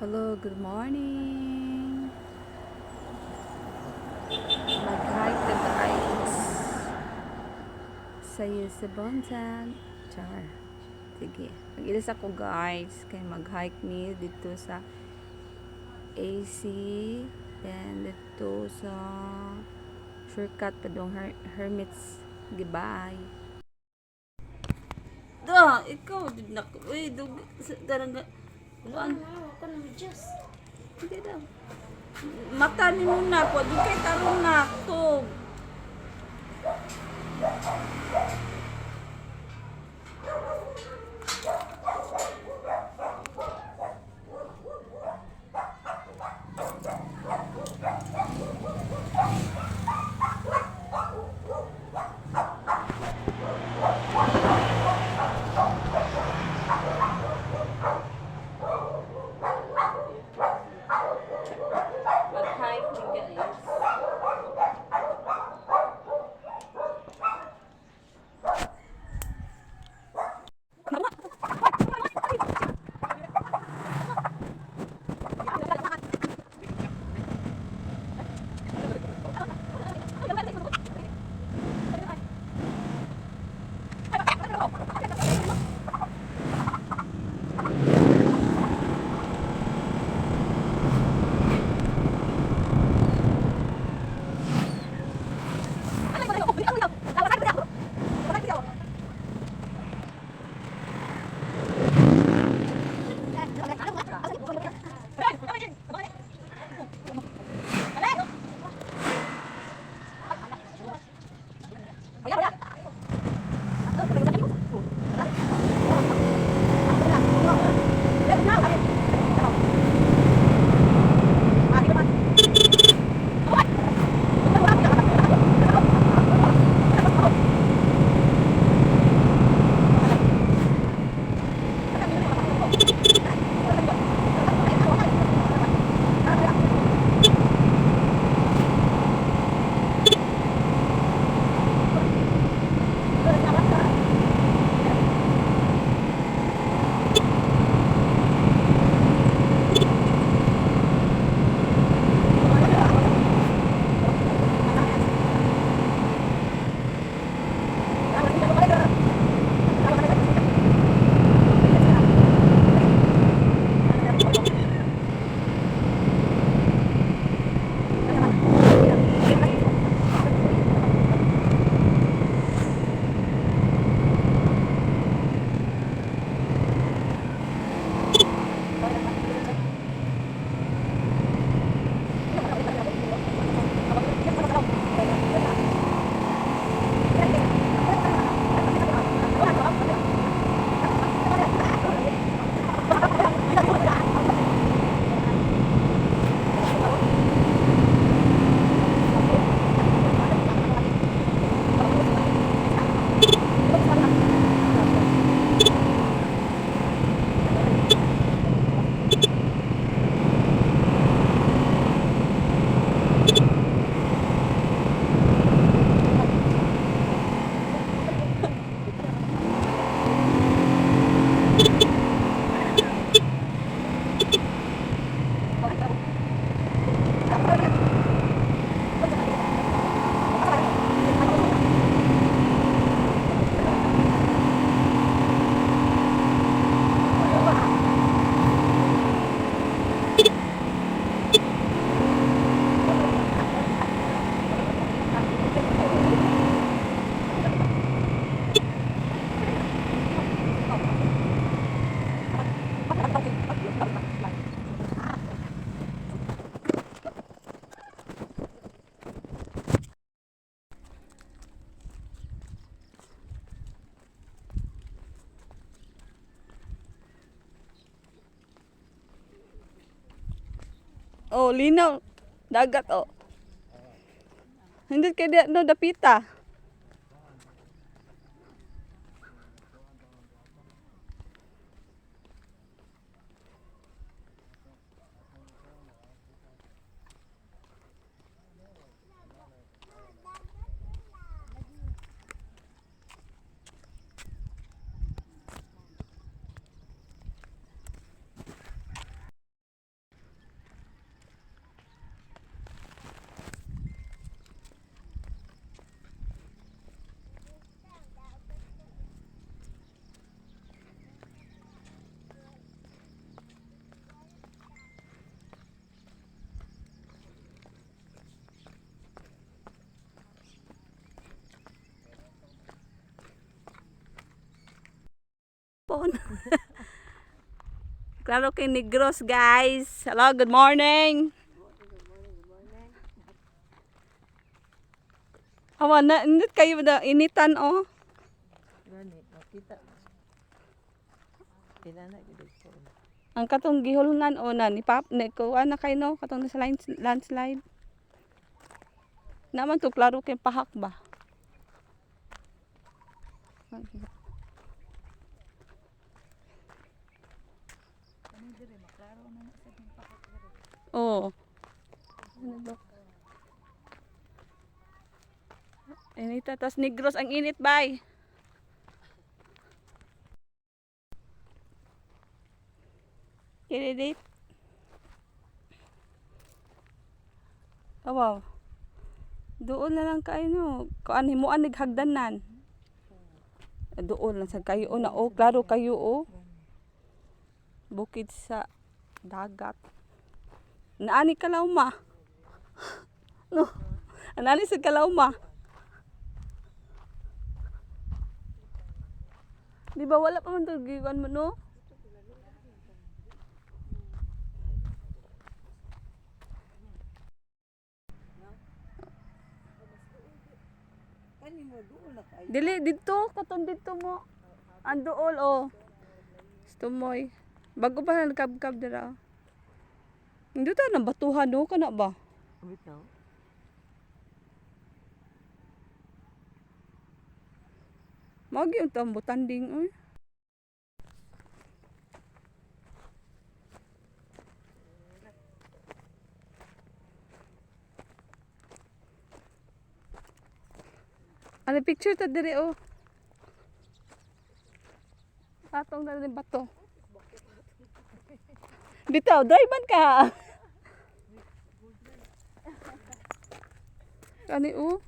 Hello, good morning. Mag-hike ta, guys. Sayo sa Bontan. Char. Sige. Mag-ilis ako, guys. Kaya mag-hike mi dito sa AC. Then dito sa shortcut pa dong Hermits. Goodbye. Da, ikaw did na. Uy, dug garang kuan. Ako na Diyos. Hindi daw. Mata ni muna po. Doon kay tarong na. Tog. Mag-hike ni, guys. Oh, linaw. Dagat, oh. Hindi kay no dapita. cellphone. Klaro kay Negros, guys. Hello, good morning. Awa na, init kayo na, initan oh. Gani, makita. Pinana gid ko. Ang katong gihulngan o na ni pap ni kuan na kay no katong sa landslide. Naman to klaro kay pahak ba. Oo. Ano ba? Inita, tas Negros ang init, bay. Kinidit. Oh, wow. Doon na lang kayo no. Kuan himuan nighagdanan. Doon lang sa kayo na oh, klaro kayo oh. Bukid sa dagat. Naani kalauma. No. Naani sa kalauma. Di ba wala pa man to giwan mo no? Kani mo duol na kayo. Dili didto, katong didto mo. Andool oh. Tumoy. Bago pa na nagkabkab dira. Hindi ta nang batuhan do kana ba? Bitaw. Mao gyud tong butanding oy. Ano picture ta dire oh. Patong na rin bato. Bitaw, drive man ka. Kani oh.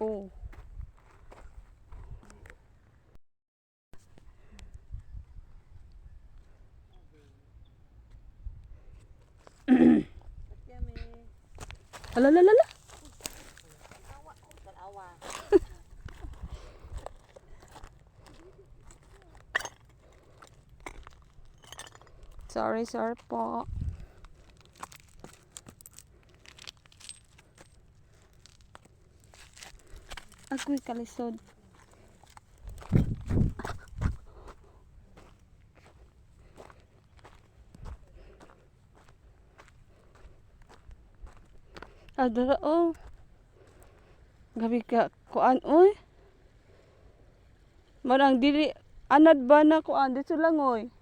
Oh. Ala la la la. Sorry, sorry po. Ako'y kalisod. Adara oh. Gabi ka kuan oy. Marang dili anad ba na kuan dito lang oy.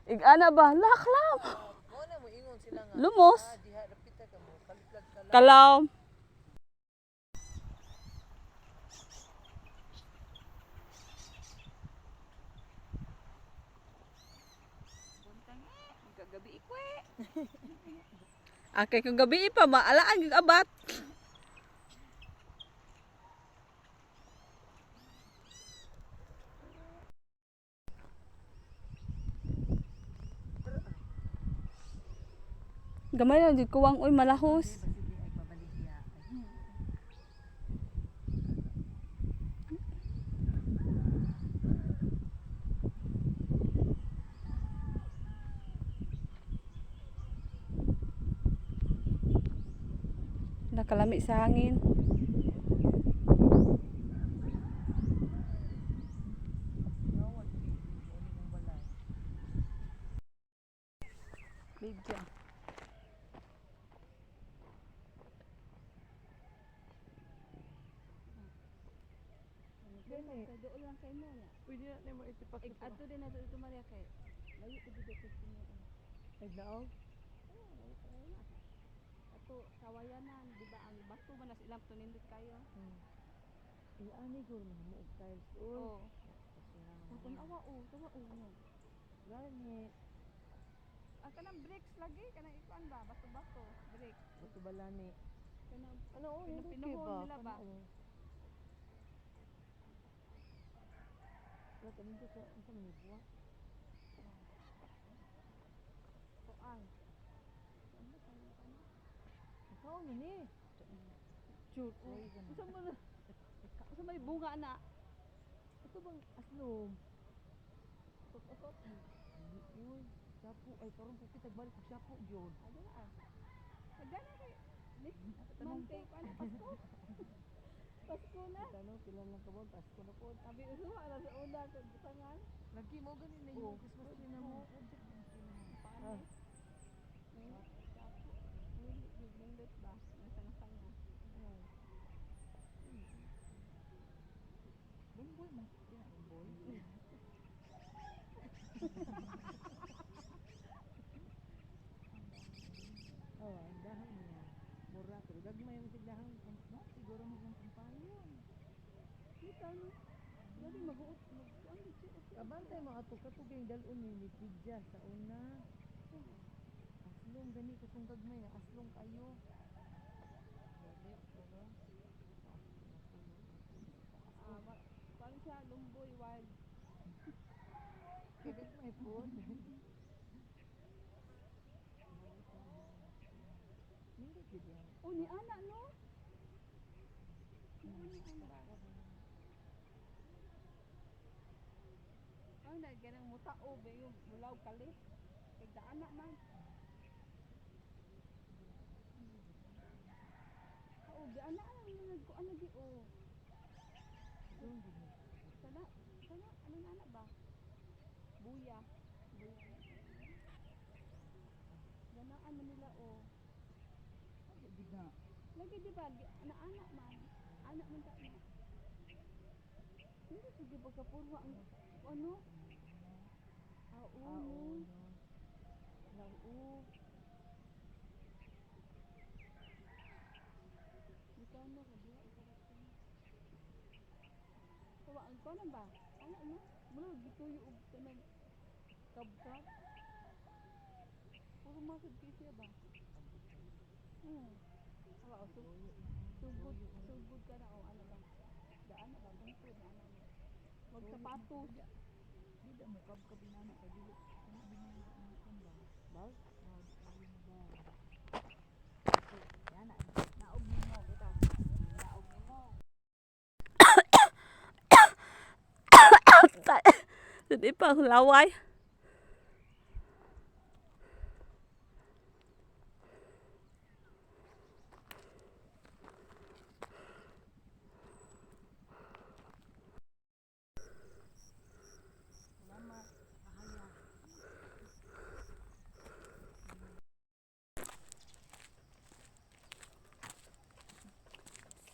Ig-ana ba laklam. Mo na mo ingon sila nga. Lumos. Ah, diha dapita ka mo kalitlag ka lang. Kalaw. Gabi ikwe. Akay kung gabi pa maalaan gyud abat. Gamay lang jud kuwang oy malahos. Sige ay mabaligya. Nakalami sa hangin. Video. Doon lang kay mo na. Pwede na nimo itipak. Adto din na dito Maria kay. Layo ko dito sa mo. Naglaog. Ato kawayanan, di ba ang bato man nas ilang tunindot kayo. Iani gud mo og tiles oy. Oo. Oh. Tanawa oh, tawa oh. No. Gani. Ang kanang bricks lagi, kanang ikuan ba, bato-bato, brick. Bato balani. Kanang Ano oh, hindi kay Pinuhon ba? nila ba? Ano, oh. Wala kami dito sa unsa man ni buwa. kuan. Ikaw ni. Chur. Unsa man na? Sa may bunga na. Ato bang aslom? Uy, sapo ay karon ko kita balik og sapo gyud. Ano na ah. Nagana kay next month kay kuan, Pasko. Pasko na. Tanong pila lang ka buwan, Pasko na po. Abi usuha na sa una sa butangan. Lagi mo gani na yung Christmas tree na mo. Paano? Ah. Sapo. Nindot ba? Nasanga-sanga. Bumboy man, di na bumboy. Oh, ang dahon niya. Mura pero gagmay mo sig dahon. No, siguro mo kung pampayon. Kita no. Lagi mag-uot mag-kuan siya. Kabantay mo ato katugay dal-on ni ni Pidya sa una. Aslong gani katong gagmay nga aslong kayo. Dali, pero Ah, kuan siya, lumboy wild. kay gagmay po. Nindot gid yan. Oh, ni ana no. Ni ana ba? Ay, na ganang mutao ba yung mulaw kali. Kay daana man. Oo, di ana lang nagkuan lagi oh. Doon gid ni. Sana, sana, ano na ana ba? Buya. Buya. Ganaan man nila oh. Gid na. Lagi di ba, ana-ana man. Ana man ta na. Hindi sige pagkapurwa ang ano? Ah, oo, Ah, no. oo, no. Lau. Bitaw na ka diha ikaw. Tawa ang kuan ba? Ana no? Mura gituyo og kanang kabkab. Puro masud kay siya ba? Awa, oh, sugod, sugod ka na o ano ba? Daan na ba? Bungkod na ano. Wag sapatos. Di da mo kabkab inana kay dili. Ano binili ang kan ba? Bag? Bag, ayun ba. Yan na. Naog nimo kita. Naog nimo. Hindi pa ang laway. Salamat. Kahaya.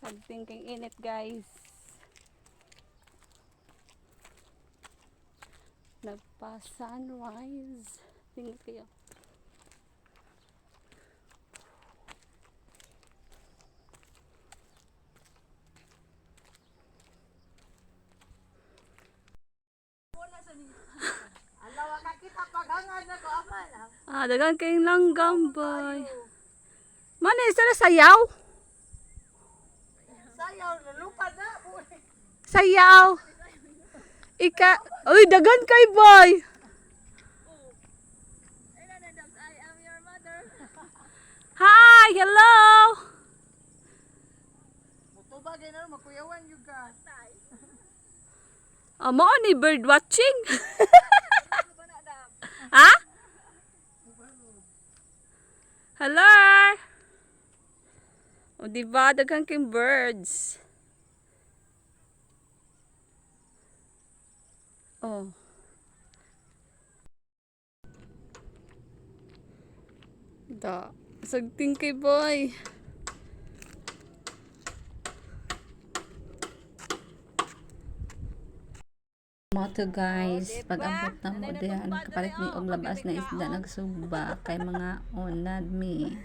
Something kang init, guys. Nagpa-sunrise. Tingnan kayo. Alawa ka kita paghangad na ko aman. Ah, dagan kayong langgam, boy. Mano, isa na sayaw? Sayaw nalupad na. Sayaw. Ika, uy, dagan kay boy. Hi, hello. Mutubag na makuyawan gyud ka. Ah, mao ni bird watching. Ha? Hello. O, di ba daghan kay birds. Oh. Da, sagting kay boy. Mo to guys, pag ambot na mo diha nakapalit mi og labas na isda nagsugba kay mga unad mi.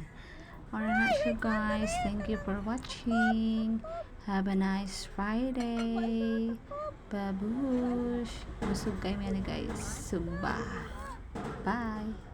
Alright siya guys, thank you for watching. Have a nice Friday. Babush. Busog kay mi ani guys. Sugba. Bye.